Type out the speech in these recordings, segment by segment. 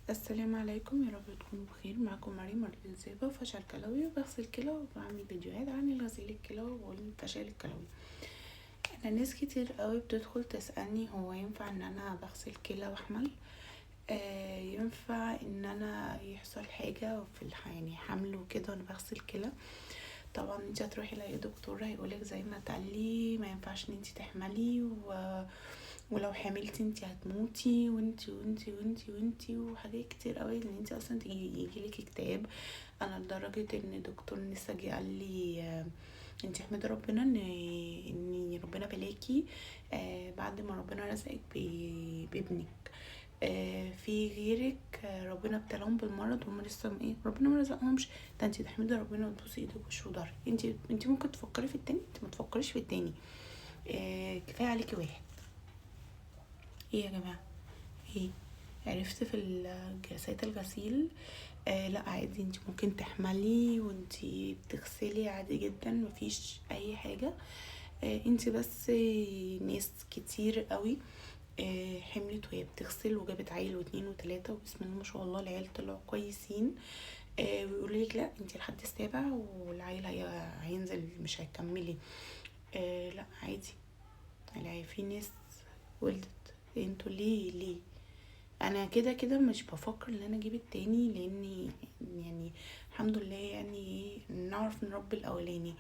السلام عليكم، يا رب تكونوا بخير. معكم مريم الزيبة، فشل كلوي وبغسل كلى وبعمل فيديوهات عن الغسيل الكلوي والفشل الكلوي. انا ناس كتير قوي بتدخل تسألني هو ينفع ان انا بغسل كلى واحمل؟ ينفع ان انا يحصل حاجة في يعني حمل وكده وانا بغسل كلى؟ طبعا انت هتروحي لاي دكتور هيقولك زي ما تقالي ما ينفعش ان انت تحملي، ولو حملتي انت هتموتي، وانت وانت وانت وانت وحاجات كتير قوي ان انت اصلا يجيلك اكتئاب. انا لدرجة ان دكتور نسا جه قال لي انت احمدي ربنا ان ربنا بلاكي، بعد ما ربنا رزقك بابنك، في غيرك، ربنا ابتلاهم بالمرض وهم لسه ايه ربنا ما رزقهمش. ده انت تحمدي ربنا وتبوسي ايدك وش وضهرك. انت ممكن تفكري في التاني، انت ما تفكريش في التاني، كفاية عليكي واحد. ايه يا جماعة؟ ايه عرفت في جلسات الغسيل؟ لا عادي، انت ممكن تحملي وانت بتغسلي عادي جدا، مفيش اي حاجة. انت بس ناس كتير قوي، حملت وهي بتغسل وجابت عيل واتنين وتلاتة وبسم الله ما شاء الله العيال طلعوا كويسين، ويقولوا لك لا انت لحد السابع والعيل هينزل مش هتكملي. لا عادي، يعني في ناس ولدت. انتوا ليه؟ انا كده كده مش بفكر ان انا اجيب التاني، لاني يعني الحمد لله يعني نعرف نربي الاولاني،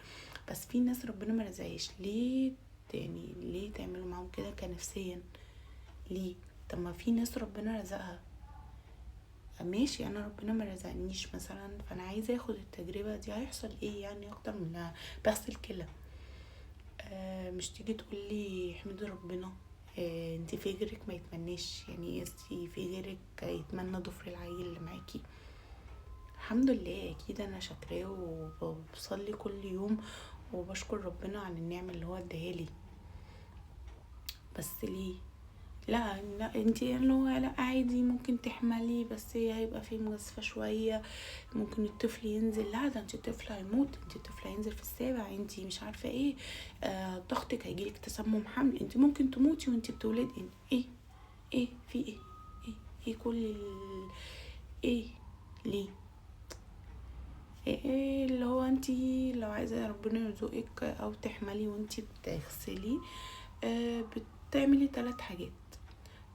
بس في ناس ربنا ما رزقهاش. ليه يعني ليه تعملوا معاهم كده كنفسيا؟ ليه؟ طب ما في ناس ربنا رزقها، ماشي انا ربنا ما رزقنيش مثلا، فانا عايزه اخد التجربة دي، هيحصل ايه يعني اكتر من بغسل كلى؟ مش تيجي تقولي احمدي ربنا، انت في غيرك ما يتمناش، يعني انت في غيرك يتمنى ضفر العيل اللي معاكي. الحمد لله اكيد انا شاكراه وبصلي كل يوم وبشكر ربنا على النعمة اللي هو اداها لي، بس ليه؟ لا لا انت اللي هو لا عادي ممكن تحملي، بس هيبقى في مجازفة شوية، ممكن الطفل ينزل. لا ده انت الطفل هيموت، انت الطفل هينزل في السابع، انت مش عارفه ايه، ضغطك هيجيلك تسمم حمل، انت ممكن تموتي وانت بتولدي. ايه ايه في ايه ايه ايه كل ايه ليه ايه اللي هو انت لو عايزه ربنا يرزقك او تحملي وانت بتغسلي، بتعملي 3 حاجات.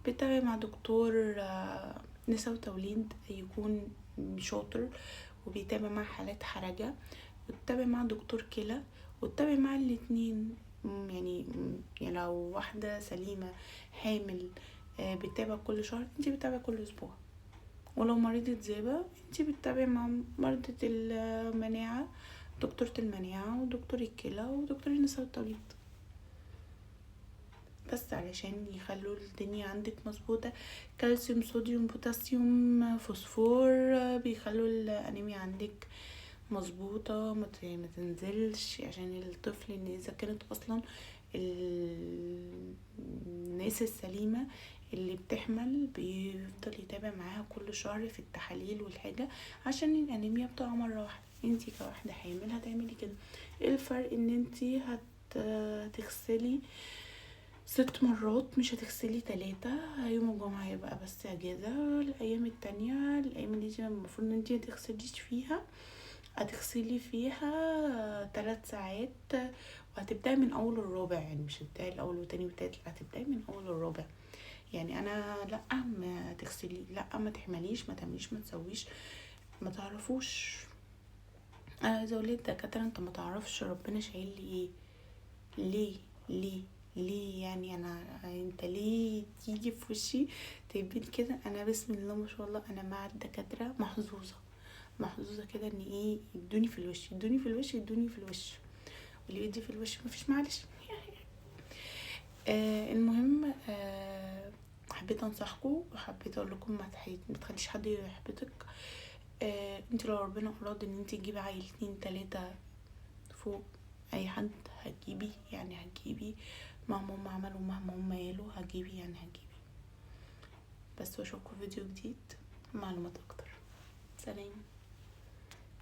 بتتابعي مع دكتور نساء وتوليد يكون شاطر وبيتابع مع حالات حرجة، وتتابع مع دكتور كلى، وتتابع مع الاتنين. يعني لو واحدة سليمة حامل، بتتابع كل شهر، انتي بتتابعي كل اسبوع. ولو مريضة ذئبة انتي بتتابعي مع مريضة المناعة، دكتورة المناعة ودكتور الكلى ودكتور النساء والتوليد، بس علشان يخلوا الدنيا عندك مظبوطة. كالسيوم صوديوم بوتاسيوم فوسفور، بيخلوا الانيميا عندك مظبوطة، ما تنزلش، عشان الطفل ان اذا كانت اصلا الناس السليمة اللي بتحمل بيفضل يتابع معاها كل شهر في التحاليل والحاجة، عشان الانيميا بتقع مرة واحدة. انتي كواحدة حامل هتعملي كده. ايه الفرق؟ ان انتي هتغسلي 6 مرات، مش هتغسلي 3. يوم الجمعة هيبقى بس اجازة، الايام التانية الايام اللي انتي المفروض ان انتي متغسليش فيها هتغسلي فيها 3 ساعات، وهتبداي من اول الرابع، يعني مش هتبداي الاول والتاني والتالت، لا هتبداي من اول الرابع. يعني انا لا ما تغسلي، لا ما تحمليش، ما تعمليش، ما تسويش، ما تعرفوش. انا عايزه اقول للدكاتره انت ما تعرفش ربنا شايل لي ايه، ليه ليه ليه يعني انا انت ليه تيجي في وشي تبين كده؟ انا بسم الله ما شاء الله انا مع الدكاترة محظوظة، محظوظة كده ان ايه، يدوني في الوش، يدوني في الوش، يدوني في الوش، واللي يدي في الوش مفيش معلش. المهم، حبيت انصحكم وحبيت اقول لكم ما تخليش حد يحبطك. انت لو ربنا اراد ان انت تجيبي عيل 2 3 فوق اي حد هتجيبي، يعني هتجيبي مهما هم عملوا مهما هم قالوا هتجيبي، يعني هتجيبي. بس واشوفكم في فيديو جديد معلومات اكتر. سلام.